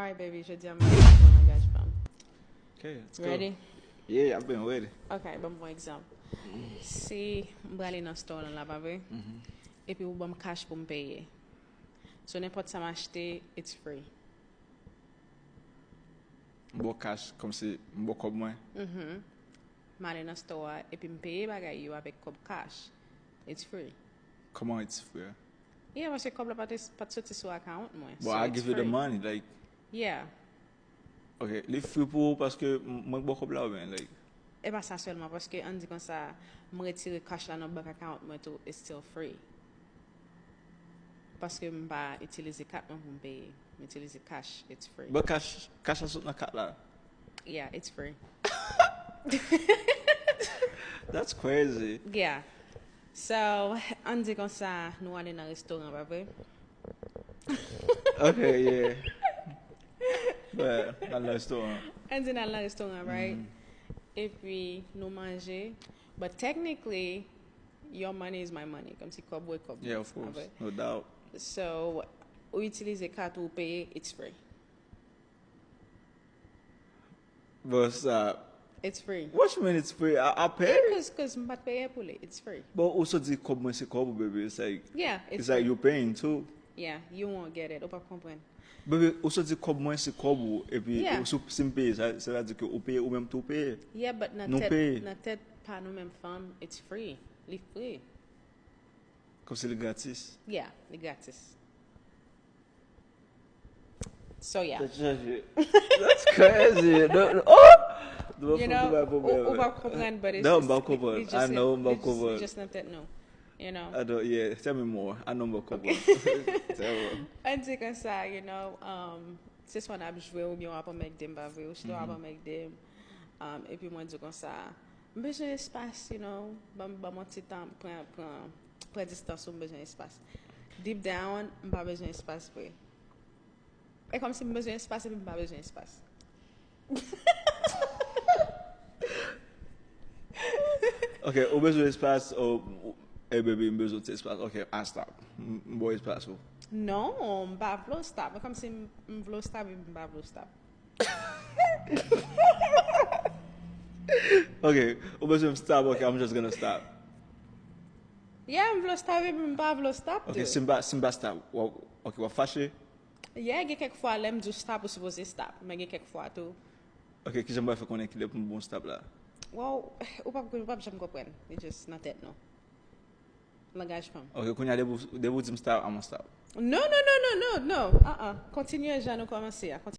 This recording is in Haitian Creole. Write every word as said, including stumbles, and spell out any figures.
Alright, baby, jodi a m ap pale sou langaj fanm. Okay, let's go. Ready? Yeah, I've been ready. Ok, ban m yon egzanp. Si m prale nan store lan la, pa vre? Epi ou ban m cash pou m peye. So, nenpòt sa m achte, it's free. M ba w cash, kòmsi m ba w kòb mwen. M ale nan store a, epi m peye bagay yo avèk kòb cash. It's free. Kòman it's free? Yeah, paske kòb la pa te, pa t soti sou account mwen. But So, I it's give you the free. Money, like, Yeah. Ok, li free pou ou paske m- mwen k ba w kòb la oubyen, like, E pa sa sèlman, paske ann di konsa, m retire cash la nan bank account mwen tou, it's still free. Paske m pa itilize kat mwen pou m peye. M itilize cash, it's free. But cash, cash la sot nan kat la. Yeah, it's free. That's crazy. Yeah. So, ann di konsa, nou ale nan restoran, pa vre? Ok, yeah. But, nan restoran. Ann di n al nan restoran, right? Epi, nou manje. But technically, your money is my money. Kòmsi kòb ou e kòb mwen. Yeah, of course. Pa vre? No doubt. So, ou itilize kat ou peye, it's free. But sa, It's free. What you mean it's free? I, I pay. Yeah, cause, cause m pa t peye pou li. It's free. But ou sot di kòb mwen se kòb ou, baby. It's like, Yeah, it's it's like free. You paying too. Yeah, you won't get it. Ou p ap konprann. Baby, ou sot di kòb mwen se kòb ou, epi Yeah. ou sou si m peye, sa, sa vle di ke ou peye, ou menm tou peye. Yeah, but nan Nou tèt, peye. Nan tèt pa nou menm fanm, it's free. Li free. Kòmsi li gratis. Yeah, li gratis. So, yeah. That's crazy. No, no. Oh! Nou You pa know, fè ou, ou p ap konprann, but it's Non, just, m p ap konprann. it's I just know, in- m p ap it's just- konprann. it's just nan tèt nou. You know? I don't, yeah, tell me more. I know m p ap konprann. Tell me. Ann di konsa, you know, um, se swa n ap jwe oubyen w ap anmègde m, pa vre? Ou chita w ap anmègde m. Um, epi mwen di konsa, m bezwen espas, you know, ban m, ban m yon ti tan, pran, pran, pran distans ou, m bezwen espas. Deep down, m pa bezwen espas vre. E kòmsi m bezwen espas epi m pa bezwen espas. Ok, ou bezwen espas, ou, ou- hey baby, m bezwen ti espas. Ok, I stop. M m ba w espas ou. Non, m pa vle w stop. E kòmsi m, m vle w stop epi m pa vle w stop. Ok, ou bezwen m stop, ok, I'm just gonna stop. Yeah, m vle w stop epi m pa vle w stop Ok, tou. Si m pa, si m pa stop, w ap- ok, w ap fache? Yeah, gen kèk fwa lè m di w stop, ou sipoze stop. Men gen kèk fwa tou. Ok, kijan m pral fè konnen kilè pou m bon stop la? Wow, ou p ap, ou p ap janm konprann. Li just nan tèt nou. Langaj fanm. Ok, kounye a depi w- depi w di m stop, I'm gonna stop. No, no, no, no, no, no. Uh-uh. Kontinye jan nou kòmanse a.